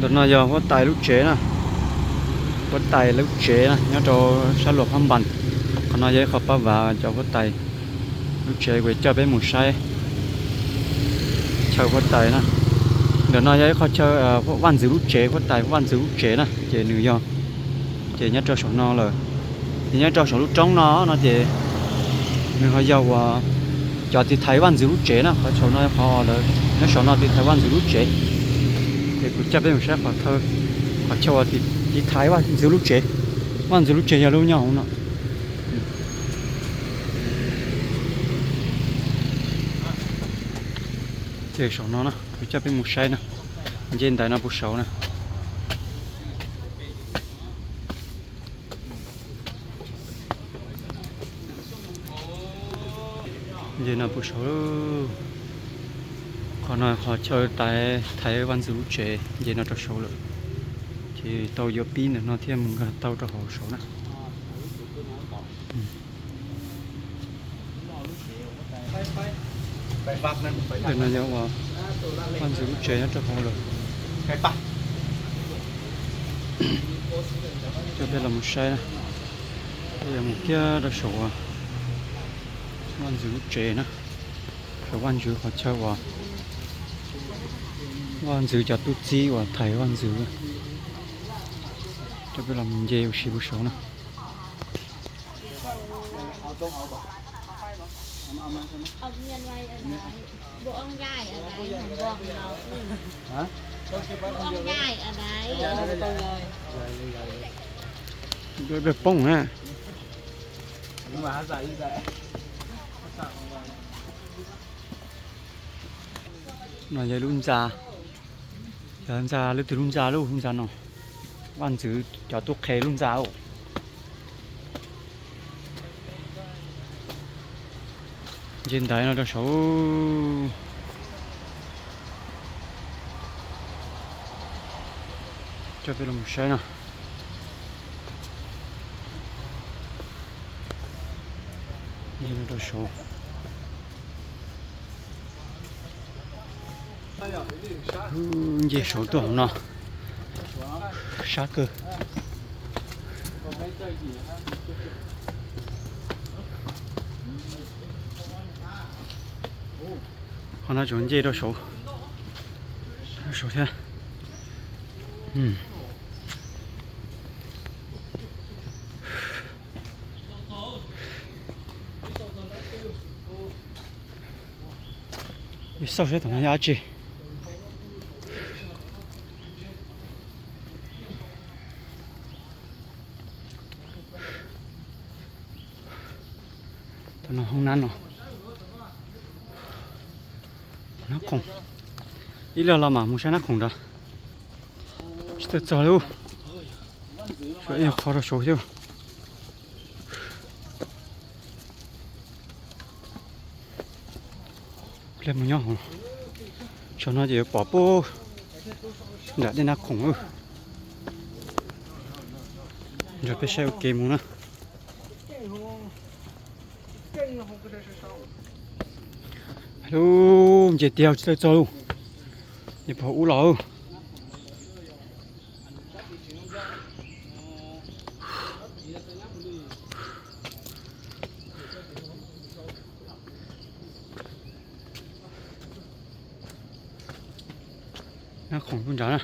Ntawm no yog huab tais lub tsev na, huab tais lub tsev na nyob rau sab Luam Phab Npas. Qhov no yog ib qho pab vav cov huab tais lub tsev, kuv coj peb mus saib chaw huab tais na. Ntawm no yog ib qho chaw vaj ntxwv lub tsev, huab tais vaj ntxwv lub tsev na ces nws yog, ces nyob rau saum no lawm. Ces nyob rau saum lub roob no no ces nws ho yog uas cov tiv thaiv vaj ntxwv lub tsev na, qhov saum no qhov lawv nyob saum no tiv thaiv vaj ntxwv lub tsev. Ces kuv coj peb mus saib qhov chaw uas tiv thaiv vaj ntxwv lub tsev. Vaj ntxwv lub tsev yog lub nyob hauv no. Ces saum no na, kuv coj peb mus saib na, nce ntaiv no puag saud na. Nce no puag saud, qhov no qhov chaw tiv thaiv vaj ntxwv lub tsev nce no rau saud lawm. Ces tau yuav pib ntawm no thiaj mus nkag tau rau hauv saud na. Ntawm no yog uas vaj ntxwv lub tsev nyob rau hauv lawm. Coj peb los mus saib na, peb yuav mus kiag rau saum uas vaj ntxwv lub tsev na, saum vaj ntxwv qhov chaw uas vaj ntxwv cov tub txib uas thaiv vaj ntxwv. Coj peb los mus nce ua si puag saud na. Poob na. No yog lub ntxa, yog ntxa, leej twg lub ntxa, lub ntxa no, vaj ntxwv cov tub qhe lub ntxa. Nce ntaiv no rau saud. Coj peb los mus saib no. Nce no rau saud. Nce saud tuaj hauv no, sab kawg. Qhov no tseem nce rau saud, rau saud thiab. Xauj saib tom no yog dab tsi. Tom no hoob nab no, nab khoom. Ib leeg los mam mus saib nab khoom nrad. Tsis tau txog li, ib qho rau saud thiab. Mus nyob hauv, saum no ces yuav pom puag nram tej nab khoom. Nrog peb saib ua ke mus na. Lub nce tiag tsis tau txog lub, nce puag ub los. Nab khoom puag nrad na.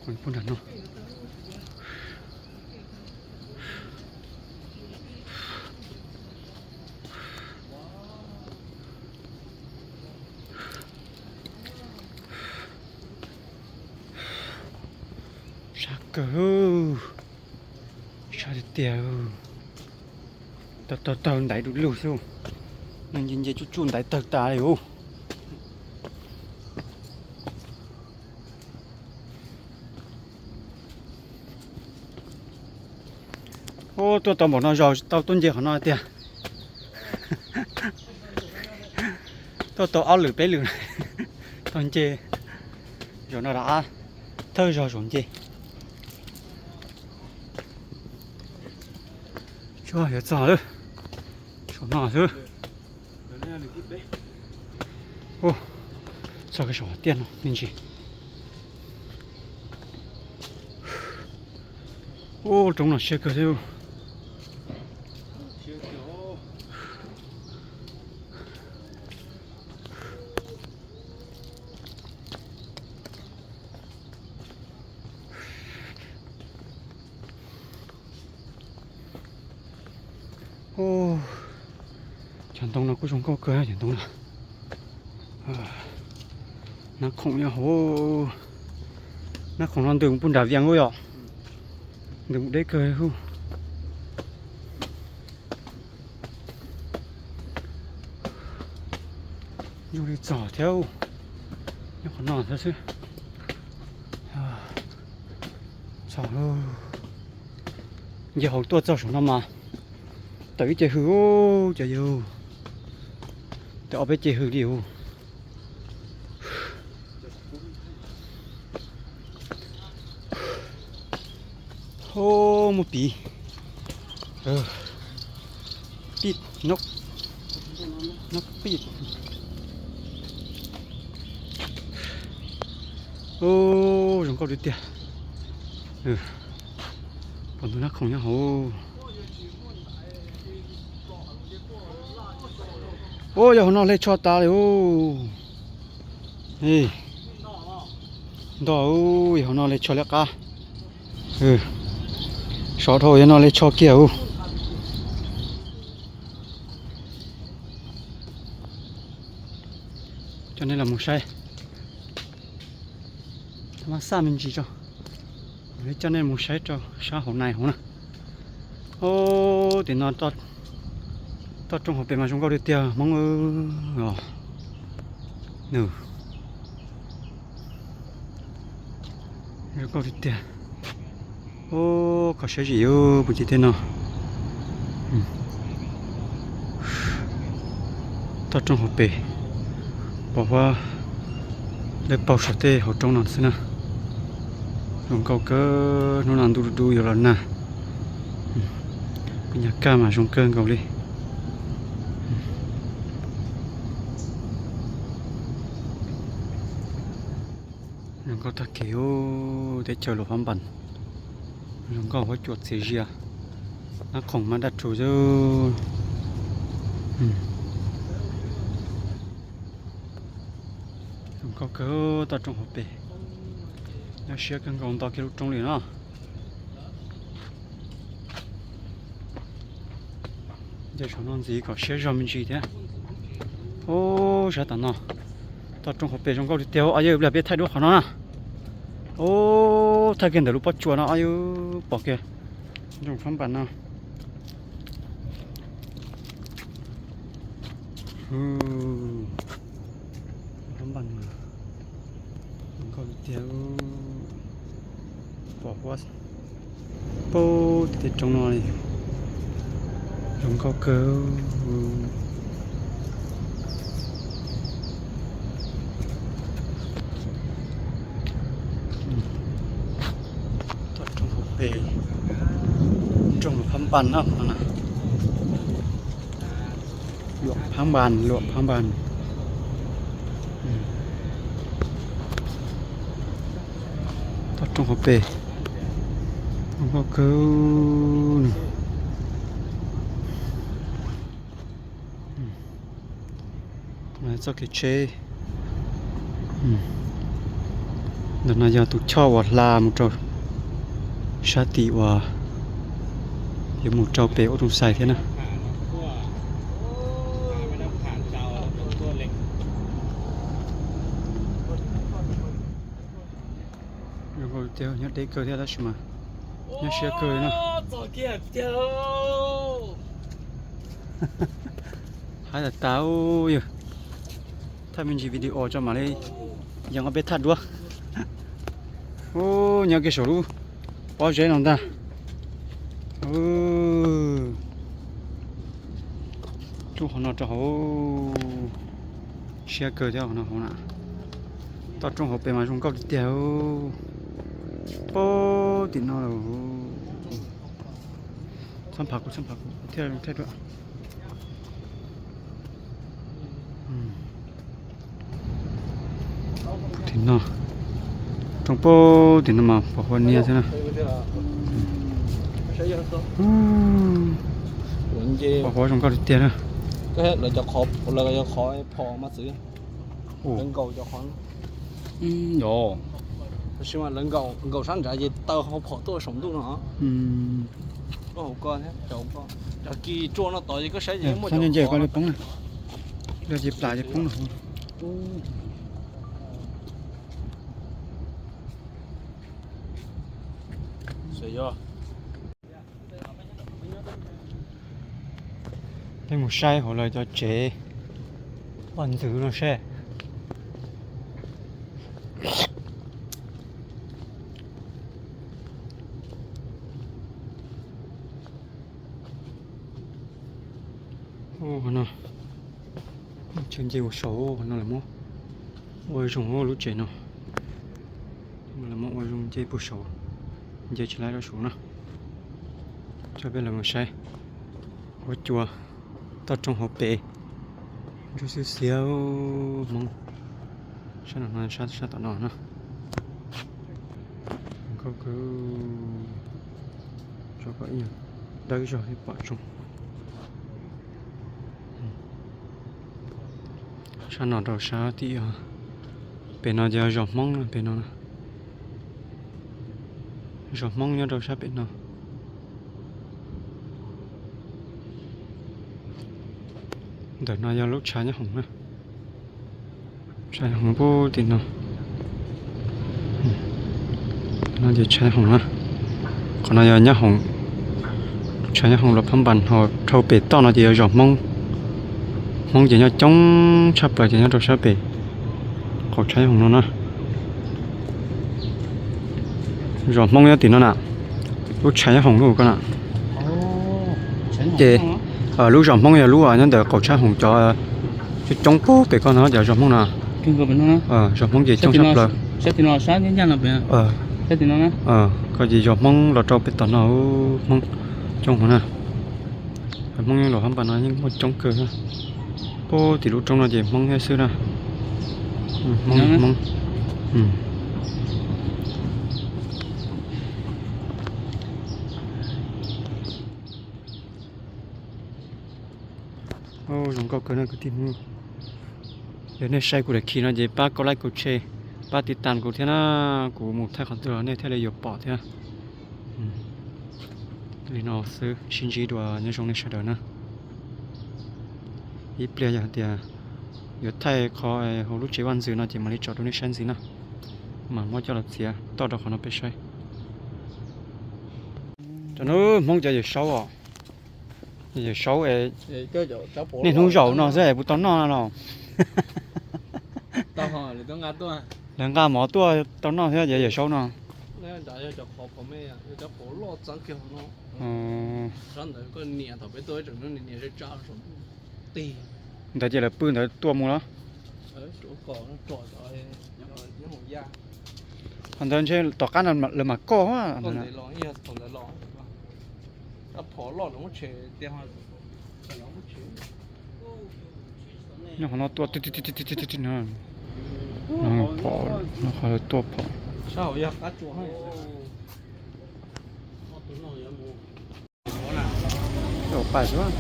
Khoom puag nram no. Sab kawg, sab tiag tiag. Tau tau tau ntaiv du lug xwb, nce nce tsuj tsuj ntaiv tawg tas li os. Ub, tuaj tau npaum no zog tau tuaj nce qhov no tiag. Tuaj tau ob lwm peb lwm tau nce. Zaum no rov qab thawj zog zaum nce. Tsuas yuav txog lawm, saum no xwb. Ub, txog kiag saum tiaj no me ntsis. Ub, roob no siab kawg thiab. Cov ntoo no kuj zoo nkauj kawg cov ntoo no. Nab khoom nyob hauv, nab khoom no ntws mus puag nram Vias Nkauj yom. Ntws mus deb kawg hub. Zoo li txog thiab, nyob qhov no thiab xwb. Txog, nce hauv tuaj txog saum no mas tawm ib ce hws, cov yawg, tawm ob peb ce hws li hub. Muaj pis, pij, noj, noj pij. Zoo nkauj tiag tiag. Pom ntug nab khoom nyob hauv. Ub, yog hauv no hle tsho tas li ub. Ntog, yog hauv no hle tsho liab qab. Sov dhau yog no hle tsho kiag ub. Coj nej los mus saib. Mas xaj me ntsis tso, coj nej mus saib rau sab hauv nais hauv na. Ub, tim no toj roob hauv pes mas zoo nkauj tiag tiag Hmoob os. Zoo nkauj tiag tiag. Ub, kho siab zim yus puv ci tej no. Toj roob hauv pes, pom huab lawv paug saum tej hauv roob no xwb na. Zoo nkauj kawg, hnub no ntuj dub dub yuav los nag. Kuv nyuam kaj mas zoo kawg nkaus li. Zoo nkauj tag kev, teb chaws Luam Phab Npas. Zoo nkauj huab cua txias zias, nab khoom mas daj rhuv xwb. Zoo nkauj kawg toj roob hauv pes, nyob siab kawg nkaus nto kiag lub roob li no. Nce saum no ntxiv kom siab zog me ntsis thiab. Ub, sab tom no, toj roob hauv pes zoo nkauj tiag tiag, ob yawg, peb thaij duab qhov no na. Ub, thaij kiag ntawm lub pob tsuas no ob yawg, pom kiag nroog Phab Npas no. Phab Npas, zoo nkauj tiag, pom huab puag tim tej roob no li. Zoo nkauj kawg. Toj roob hauv pes, nroog Phab Npas no na. Luam Phab Npas, Luam Phab Npas. Toj roob hauv pes, zoo nkauj kawg. Txoj kev tsheb. Ntawm no yog tus choj uas hla mus rau sab tim uas yuav mus rau pem ub Rooj Xais thiab na. Zoo nkauj tiag, nyob deb kawg thiab tab sis mas nyob siab kawg li na. Haib tas tas yog. Thaij me ntsis video tso mam li yees ob peb thaj duab. Ub, nyob kiag saum lub pob zeb no ntag. Lub qhov no rau hauv, siab kawg thiab qhov no hauv na. Toj roob hauv pes mas zoo nkauj tiag tiag. Puag tim no lawm. Txhob phav kuv, txhob phav kuv, kuv thiaj thaij dua. Tim no, roob pem tim no mas pom huab niab thiab na. Pom huab zoo nkauj tiag tiag na. Lawv cov qhov phom mas txwv, lawv nkaus cov qhov, tab sis mas lawv nkaus sab nrad ces taw hau phom tuaj saum ntuj no. Koj hauv ko thiab, cov ko, cov kis tsua no tod ces koj saib ces muaj cov nce koj li poob na, yog ces plam ces poob no. Peb mus saib hauv lawv cov tsev vaj ntxwv no seb. Qhov no, tsev nce ua saud, qhov no lawv muab ua zoo lub tsev no, lawv muab ua zoo nce puag saud, nce tsis laib rau saud na. Coj peb los mus saib huab cua toj roob hauv pes, ntsuab xiab xiab Hmoob. Sab no, sab tom no na. Zoo nkauj kawg, tso kom ib nyuag dawb zog thiaj pom zoo. Sab no rau sab tim, pem no ces yog zos Hmoob pem no. Zos Hmoob nyob rau sab pem no. Ntawm no yog lub tshav nyob hoom na. Tshav nyob hoom pub tim no. No ces tshav nyob hoom na. Qhov no yog nyob hoom, tshav nyob hoom Luas Phab Npas, ho dhau pem toj no ces yog zos Hmoob. Hmoob ces nyob coob tshaj plaws ces nyob rau sab pem qaum tshav nyob hoom no na. Zos Hmoob nyob tim no na, lub tshav nyob hoom lub ko na. Ces lub zos Hmoob yog lub nyob ntawm qaum tshav hoom cov coob coob pem ko no cov zos Hmoob na. Zos Hmoob ces coob tshaj plaws. Ko ces zos Hmoob los rau pem tom no, Hmoob coob heev na. Hmoob Luas Phab Npas no yeej muaj coob kawg. Pub tim lub roob no ces Hmoob thiab xwb na. Hmoob, Hmoob. Zoo nkauj kawg na kwv tij Hmoob. Yog nej saib kuv daim khi no ces pab kaub like kaub share, pab tiv tam kuv thiab na, kuv mus thaij qhov twg los nej thiaj li yuav pom thiab. Li no xwb, sib ntsib dua, nyob zoo nej sawv daws na. Ib pliag yog hais tias yuav thaij qhov hauv lub tsev vaj ntxwv no ces mam li tso rau nej saib ntxiv na. Mas muab coj los txiav toj rau qhov no peb saib. Cov no Hmoob cov yawm saub os. Yawm saub es niaj hnub zaum no xwb es puas tau noj no los. Lawv nqa mov tuaj tau noj thiab cov yawm saub no. Ntawd ces lawv pw ntawd tua mus los. Qhov ntawd ntshe tom qab lawv mam koj. Nyob qhov no tua, no qhov tua phom. Pais xwb.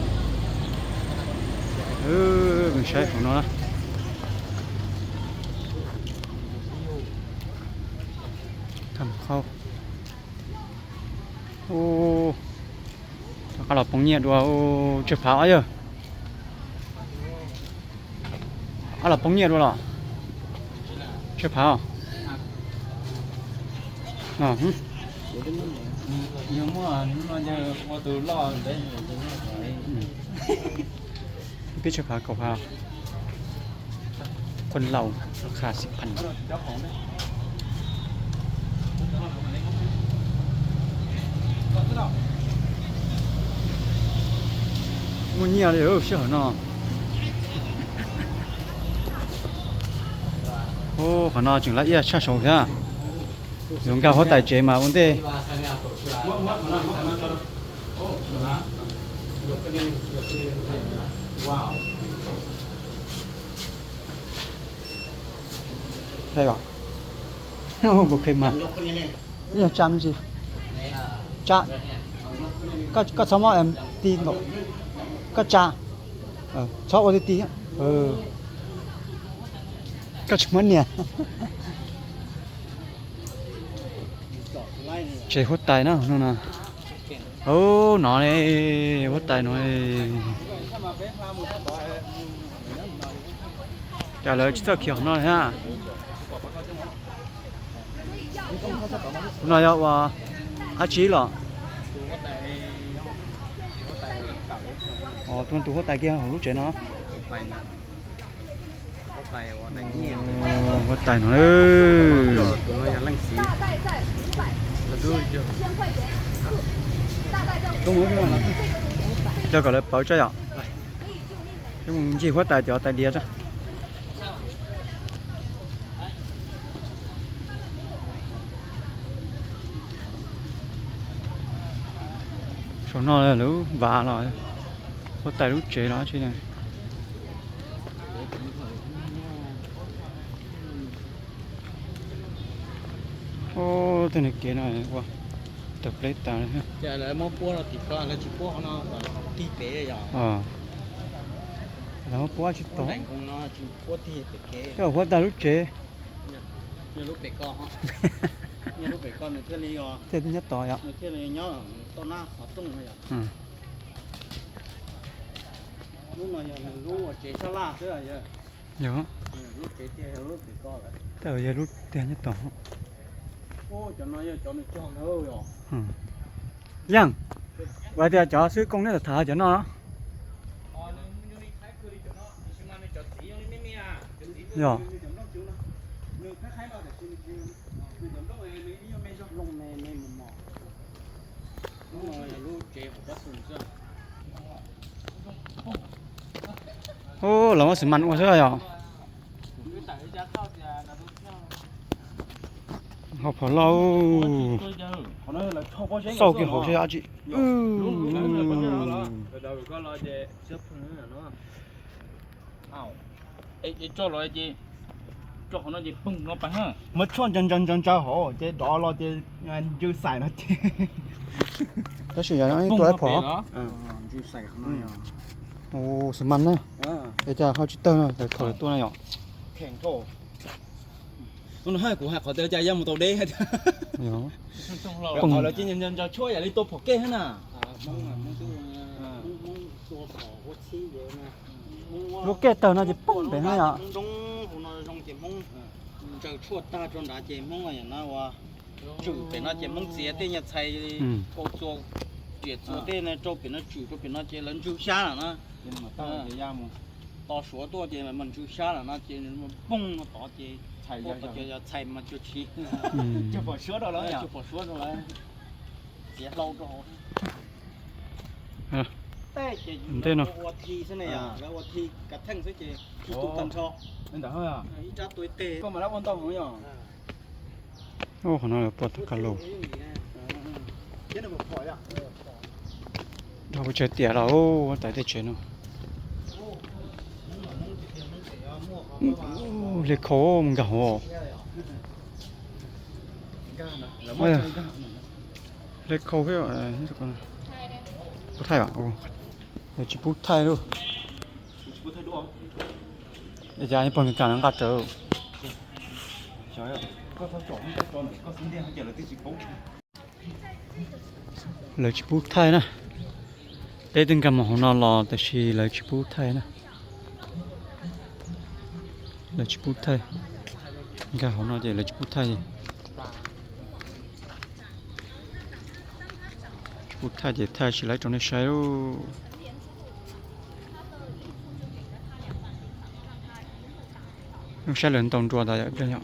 Saib qhov no na. Tham khau. Rov qab los poob nyiaj dua, tsawg phav os yawg? Rov qab los poob nyiaj dua los? Tsawg phav os? Peb tsawg phav, kaum phav. Khuôn lầu, kha xib phan. Muaj nyiaj li sij hawm no. Qhov no tseem laj iaj tshaj saud thiab. Yuav nkag huab tais tsev mas ua ntej. Saib os. Npau khev mas, ib yog tsa me ntsis. Tsa. Koj txhob muab em ti nkaus. Koj tsa. Txhob ua ti ti. Koj tsis muab nias. Tsev huab tais na no na. Ub, no ne, huab tais no. Cas lawv tsis txawj khiav qhov no li na. No yog ua dab tsi los? Tus huab tais kiag hauv lub tsev no. Huab tais no. Coj kom lawv pauv tso yom. Mus ncig huab tais cov tais diav tso. Saum no lub vaj los huab tais lub tsev los tsi. Ub, tej niag kev no ua tawm pleb tas li. Ces lawv muab puab rau tim ko, lawv tsis puab qhov no tig pem yom. Lawv muab puab tsis tau. Puab tig pem kev. Coj huab tais lub tsev. Yog lub pem ko, yog lub pem ko nws thiaj li, thiaj nyob tod yom, nws thiaj li nyob tau nab qhov rooj no yom. Lub no yog nws lub ua tsev sab laj xwb yog. Yog. Lub tsev tiag yog lub pem ko lawm. Tej yog lub tiag nyob tod. Cov no yog cov nws cog ntawd yom. Yeej, ua tias cov xwb koob neb tham cov no. Yog. Ub, lawv muab xi mas ua xwb yom. Hauv phom loj. Xauj kiag hauv seb dab tsi. Muab tshuaj ntsaws ntsaws ntsaws hauv ces dov los ces ntsw xais no ces. Tab sis yog ib tug ib phom. Ua xi mas na. Es cas ho tsis tawg no, lawv khaws lawv tuaj na yom. Kuv hais qhov tias cas yaj mus tau deb. Qhov lawv cia ntsaws tshuaj yam li tua phom kej thiab na. Lub kej tawg no ces poob pem no yom. Ntsaws tshuaj tag rau nrad ces Hmoob ua tswm pem no ces Hmoob txiav tej nyuag txhais kaus txuas, riam txuas tej rau pem no, tswm rau pem no ces lawv ntsw xyab lawm na. To Suav tuaj ces mas ntsw xyab lawm no ces poog no tod ces txhais mas cuag tsis, cuag pom suab rau lawv, cuag pom suab rau lawv, txiav hlau rau hauv. Tej ces ua thi xwb ne, lawv ua thi kav theej xwb ces ib tug tag nrho, ib rab tua ib teg. Koj mas lab ua ntau heev yom. Ub, qhov no lawv pom tau ka los. Dhau pes tsawg tiam los tais tej tsev no. Hle khau mus nkag hauv. Hle khau, pub thaij, lawv tsis pub thaij lauj. Cas pog Meskas nqa rawv. Lawv tsis pub thaij na. Peb twb nkag mus hauv no los tab sis lawv tsis pub thaij na. Lawv tsis pub thaij. Nkag hauv no ces lawv tsis pub thaij. Tsis pub thaij ces thaij tsis laib rau nej saib lauj. Saib lawv ntaus nruas tas yom, ib pliag yom.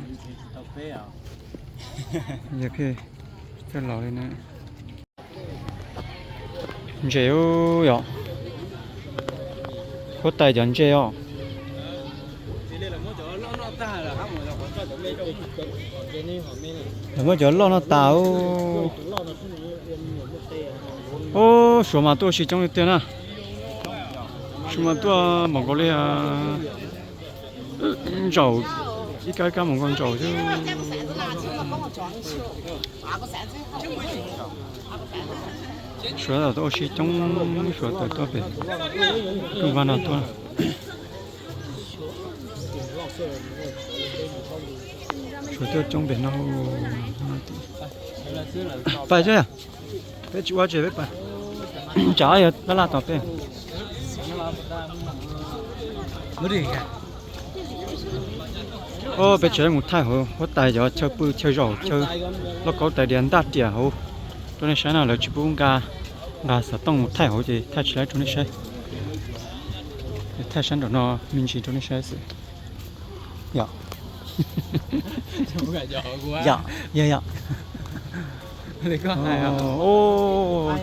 Yog pheej txawj laus li na. Ntses yom. Huab tais cov ntses os. Lawv muab cov loj noj tas. Ub, Suav mas tuaj tsis coob li tiag na. Suav mas tuaj Mongolia ntsaum Ib kab ib kab mus nkaus ntsaum xwb. Suav tawm tuaj ua si coob, suav tawm tuaj pem rooj vag no tuaj. Suav tuaj coob pem no. Pais, peb tsis ua tsev peb pais. Tsam yog tab laj tos peb. Peb tseem mus thaij hauv huab tais cov chaw pw chaw zaum chaw lauj kaub tais diav ntaj riam hauv rau nej saib no. Lawv tsis pub nqa, nqa xov tooj mus thaij hauv ces thaij tsis laib rau nej saib. Thaij sab nraum no me ntsis rau nej saib xwb. Yog, yog, yog, yog.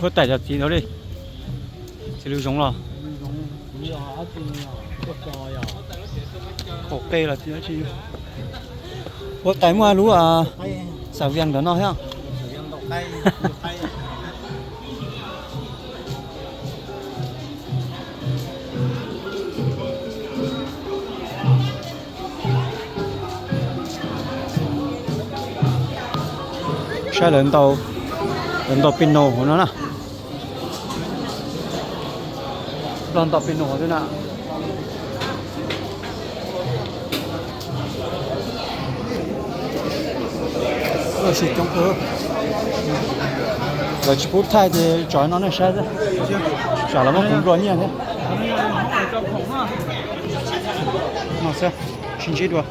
Huab tais cov txiv ntawd li, txiv lws zoov los. Qaum qe los txiv dab tsi. Huab tais muaj lub xav vias ntawm no thiab. Saib lawv ntaus, lawv ntaus piano hauv no na. Los ntaus piano hauv na. Lawv tsis pub thaij ces tso no nej saib xwb. Tsam lawv muab kuv nplua nyiaj thiab. No xwb, sib ntsib dua.